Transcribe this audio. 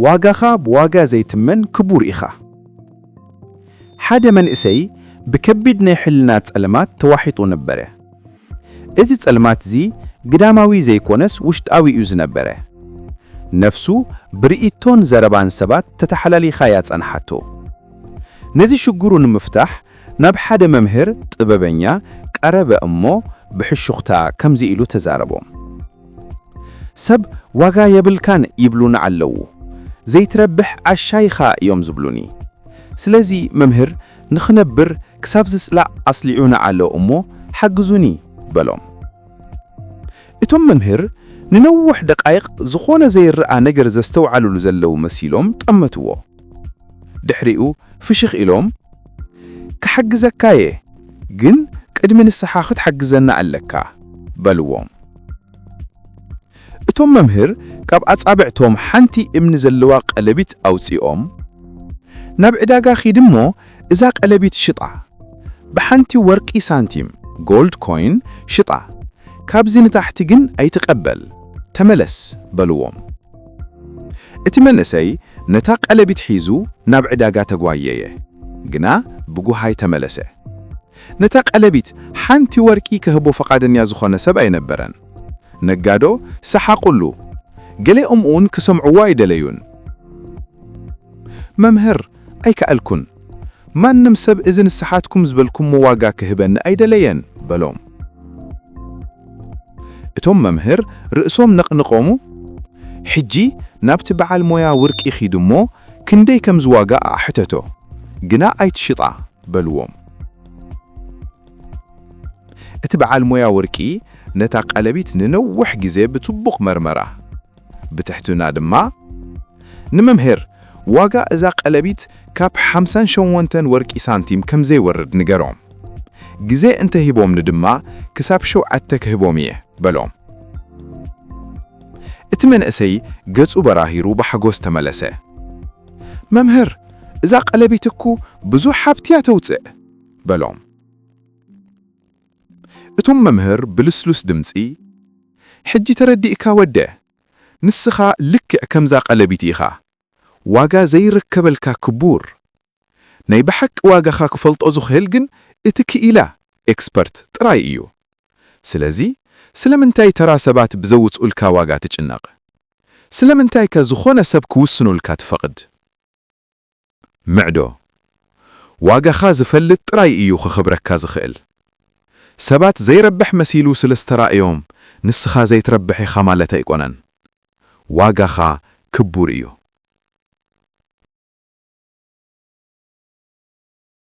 ዋጋኻ ብዋጋ ዘይትመን ክቡር ኢኻ። ሓደ መንእሰይ ብከቢድ ናይ ሕልና ጸልማት ተዋሒጡ ነበረ። እዚ ጸልማት እዚ ግዳማዊ ዘይኮነስ ውሽጣዊ እዩ ዝነበረ። ነፍሱ ብርእይቶን ዘረባን ሰባት ተተሓላሊኻ እያ ጸንሓቶ። ነዚ ሽግሩ ንምፍታሕ ናብ ሓደ መምህር ጥበበኛ ቀረበ እሞ ብሕሹኽታ ከምዚ ኢሉ ተዛረቦም። ሰብ ዋጋ የብልካን ይብሉና ኣለዉ። ዘይትረብሕ ዓሻ ኢኻ እዮም ዝብሉኒ። ስለዚ መምህር ንኽነብር ክሳብ ዝጽላእ ኣስሊዑና ኣሎ እሞ ሓግዙኒ በሎም። እቶም መምህር ንነዊሕ ደቃይቕ ዝኾነ ዘይረኣ ነገር ዘስተውዓልሉ ዘለዉ መሲሎም ጠመትዎ። ድሕሪኡ ፍሽኽ ኢሎም ክሓግዘካ እየ፣ ግን ቅድሚ ንስኻ ክትሓግዘና ኣለካ በልዎም። እቶም መምህር ካብ ኣጻብዕቶም ሓንቲ እምኒ ዘለዋ ቀለቢት ኣውጺኦም ናብ ዕዳጋ ኺድ እሞ እዛ ቀለቢት ሽጣ፣ ብሓንቲ ወርቂ ሳንቲም፣ ጎልድ ኮይን፣ ሽጣ፣ ካብዚ ንታሕቲ ግን ኣይትቐበል፣ ተመለስ በልዎም። እቲ መንእሰይ ነታ ቀለቢት ሒዙ ናብ ዕዳጋ ተጓየየ፣ ግና ብጉሃይ ተመለሰ። ነታ ቀለቢት ሓንቲ ወርቂ ክህቦ ፈቓደኛ ዝኾነ ሰብ ኣይነበረን። ነጋዶ ሰሓቑሉ፣ ገሊኦም'ውን ክሰምዕዎ ኣይደለዩን። መምህር ኣይከኣልኩን። ማንም ሰብ እዚ ንስሓትኩም ዝበልኩሞ ዋጋ ክህበኒ ኣይደለየን በሎም። እቶም መምህር ርእሶም ነቕንቖሙ፣ ሕጂ ናብቲ በዓል ሞያ ውርቂ ኺዱ እሞ ክንደይ ከም ዝዋጋኣ ሕተቶ፣ ግና ኣይትሽጣ በልዎም። እቲ በዓል ሞያ ወርቂ ነታ ቀለቢት ንነዊሕ ግዜ ብጽቡቕ መርመራ። ብትሕትና ድማ ንመምህር ዋጋ እዛ ቀለቢት ካብ ሓምሳን ሸሞንተን ወርቂ ሳንቲም ከም ዘይወርድ ንገሮም። ግዜ እንተ ሂቦምኒ ድማ ክሳብ ሸውዓተ ክህቦም እየ በሎም። እቲ መንእሰይ ገጹ በራሂሩ ብሓጎስ ተመለሰ። መምህር፣ እዛ ቀለቢት እኮ ብዙሕ ሃብቲ እያ ተውጽእ በሎም። እቶም መምህር ብልስሉስ ድምጺ፣ ሕጂ ተረዲእካ ወደ፣ ንስኻ ልክዕ ከምዛ ቀለቢት ኢኻ፣ ዋጋ ዘይርከበልካ ክቡር። ናይ ብሓቂ ዋጋኻ ክፈልጦ ዝኽእል ግን እቲ ክኢላ፣ ኤክስፐርት፣ ጥራይ እዩ። ስለዚ ስለምንታይ ተራ ሰባት ብዘውጽኡልካ ዋጋ ትጭነቕ? ስለምንታይከ ዝኾነ ሰብ ክውስኑልካ ትፈቕድ? ምዕዶ፣ ዋጋኻ ዝፈልጥ ጥራይ እዩ ክኽብረካ ዝኽእል። ሰባት ዘይረብሕ መሲሉ ስለ ዝተራእዮም ንስኻ ዘይትረብሕ ኢኻ ማለት ኣይኮነን። ዋጋኻ ክቡር እዩ።